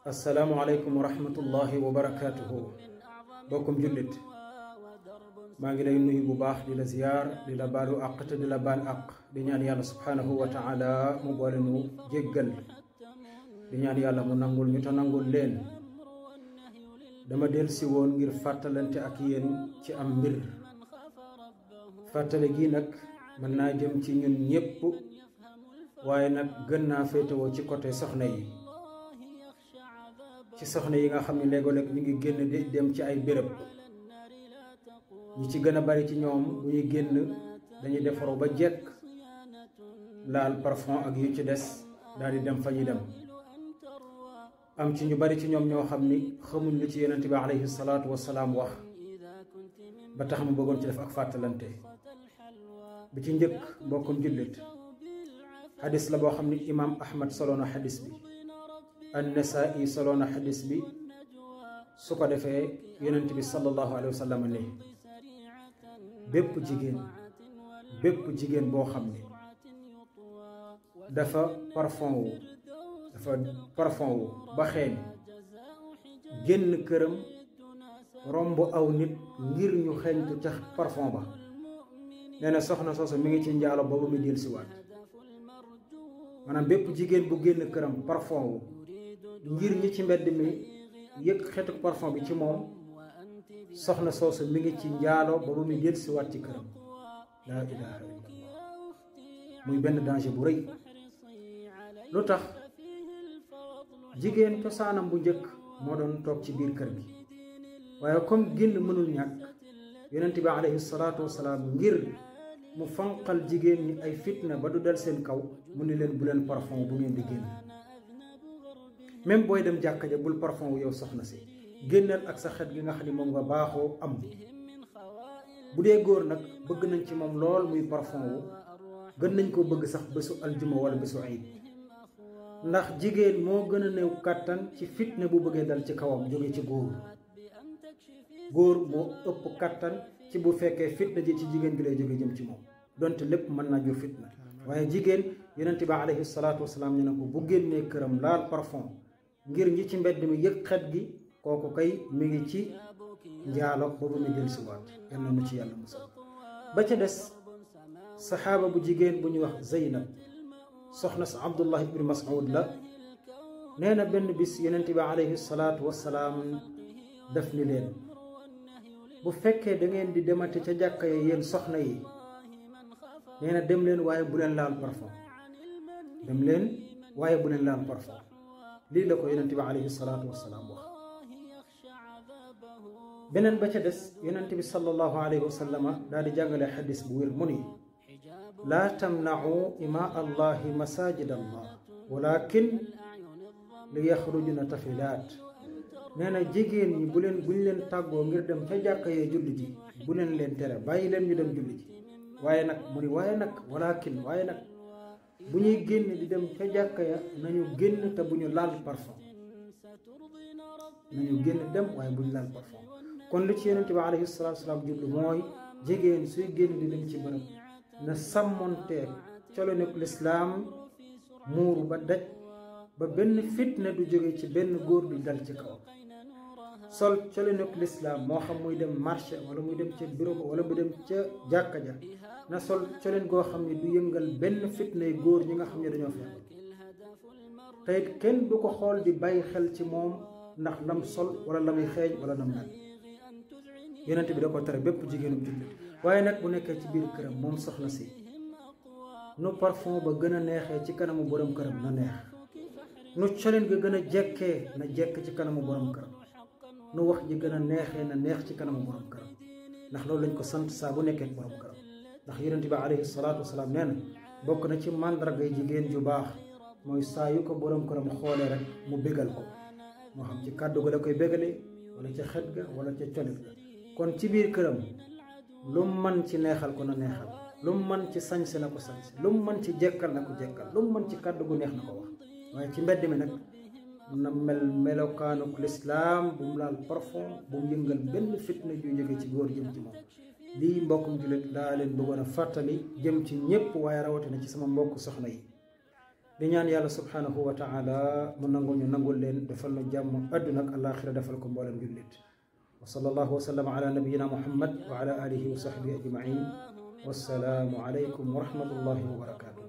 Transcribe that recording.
asalaamualeykum wa rahmatullahi wa barakaatuhu. bokkum jullit maa ngi lay nuyu bu baax di la ziyaar di la baalu àq te di la baal àq di ñaan yàlla subhaanahu wa taala mu boole nu jéggal di ñaan yàlla mu nangul ñu te nangul leen. dama dellusi woon ngir fàttalante ak yéen ci am mbir. fàttale gi nag mën naa jëm ci ñun ñépp waaye nag gën naa féetewoo ci côté soxna yi, ci soxna yi nga xam ne léeg-léeg ñu ngi génn di dem ci ay béréb. ñi ci gën a bari ci ñoom bu ñuy génn dañuy defaru ba jekk laal parfum ak yu ci des daal di dem fa ñuy dem. am ci ñu bari ci ñoom ñoo xam ni xamuñ li ci yonent bi alayhi salaatu wasalaam wax ba tax mu bëggoon ci def ak fàttalante. bi ci njëkk mbokkum jullit, xadis la boo xam ni imaam Ahmad solo na xadis bi, an-Nasaa'i solo na xadis bi. su ko defee yonent bi sallallahu alayhi wa sallam ne bépp jigéen boo xam ne dafa parfum wu ba xeeñ génn këram romb aw nit ngir ñu xeeñtu ca parfum ba, nee na soxna soosu mi ngi ci njaalo boobu mu del si waat. maanaam bépp jigéen bu génn këram parfum wu ngir ñi ci mbedd mi yëg xeetu parfum bi ci moom, soxna soosu mi ngi ci njaalo boobu mu del si waat ci këram. laa ilaha illallah. muy benn danger bu rëy. lu tax? jigéen cosaanam bu njëkk moo doon toog ci biir kër gi, waaye comme génn mënul ñàkk, yonent bi alayhi salaatu wasalaam ngir mu fanqal jigéen ñi ay fitna ba du dal seen kaw, mu ni leen bu leen parfum bu ngeen di génn. même booy dem jàkka ja bul parfum wu yow soxna si, génnal ak sa xet gi nga xam ne moom nga baaxoo am. bu dee góor nag bëgg nañ ci moom lool muy parfum wu, gën nañ koo bëgg sax bésu aljuma wala bésu ayid, ndax jigéen moo gën a néew kàttan ci fitna bu bëggee dal ci kawam jóge ci góor. góor moo ëpp kàttan ci bu fekkee fitna ji ci jigéen bi lay jóge jëm ci moom, donte lépp mën naa jur fitna. waaye jigéen yonent bi alayhi salaatu wasalaam ñu ne ko bu génnee këram laal parfum ngir ñi ci mbedd mi yëg xet gi, kooku kay mi ngi ci njaalo boobu mu jël si waat. yal na nu ci yàlla musal. ba ca des saxaaba bu jigéen bu ñuy wax Zeynab, soxna sa Abdullah ibn Mas'ud la. nee na benn bis yonent bi alayhi salaatu wasalaam def ni leen, bu fekkee da ngeen di demati ca jàkka ya yéen soxna yi, nee na dem leen waaye bu leen laal parfum. dem leen waaye bu leen laal parfum. lii la ko yonent bi alayhi salaatu wasalaam wax. beneen ba ca des yonent bi sallallahu alayhi wa sallama daal di jàngale xadis bu wér mu ni, laa tamna'u imaa allahi masajid allah walakin li yaxrujuna tafilaat. nee na jigéen ñi buñ leen tàggoo ngir dem ca jàkka yee julli ji, bu leen tere, bàyyi leen ñu dem julli ji. waaye nag mu ni waaye nag bu ñuy génn di dem ca jàkka ya nañu génn te bu ñu laal parfum. nañu génn dem waaye bu ñu laal parfum. kon li ci yonent bi alayhi salaatu wasalaam jublu mooy jigéen suy génn di dem ci bërëb na sàmmonteeg colonuk lislaam, muuru ba daj ba benn fitna du jóge ci benn góor du dal ci kaw. sol colonuk lislaam moo xam muy dem marché wala muy dem ca bureau wala mu dem ca jàkka ja, na sol colen goo xam ne du yëngal benn fitnay góor ñi nga xam ne dañoo feebar. te it kenn du ko xool di bàyyi xel ci moom ndax lam sol wala la muy xeeñ wala nam nag. yonent bi da ko tere bépp jigéenu jullit. waaye nag bu nekkee ci biir këram moom soxna si, nu parfum ba gën a neexee ci kanamu borom këram na neex, nu colen ga gën a jekkee na jekk ci kanamu borom këram, nu wax ji gën a neexee na neex ci kanamu borom këram, ndax loolu lañ ko sant saa bu nekkee borom këram. ndax yonent bi alayhi salaatu wasalaam nee na bokk na ci màndargay jigéen ju baax mooy saa yu ko borom këram xoolee rek mu bégal ko, moo xam ci kàddu ga la koy bégalee wala ca xet ga wala ca colet ga. kon ci biir këram lu mu mën ci neexal ko na neexal, lu mu mën ci sañse na ko sañse, lu mu mën ci jekkal na ko jekkal, lu mu mën ci kàddu gu neex na ko wax. waaye ci mbedd mi nag na melokaanuk lislaam, bu mu laal parfum, bu mu yëngal benn fitna ju jóge ci góor jëm ci moom. lii mbokkum jullit laa leen bëggoon a fàttali jëm ci ñépp, waaye rawatina ci sama mbokk soxna yi. di ñaan yàlla subhanahu wa taala mu nangul ñu nangul leen defal na jàmm àdduna ak alaxira defal ko mboolem jullit wa sallallahu wa sallam ala nabiyina muhammad wa ala alihi wa sahbihi ajmain wassalaamu alaykum wa rahmatullahi wa barakatuh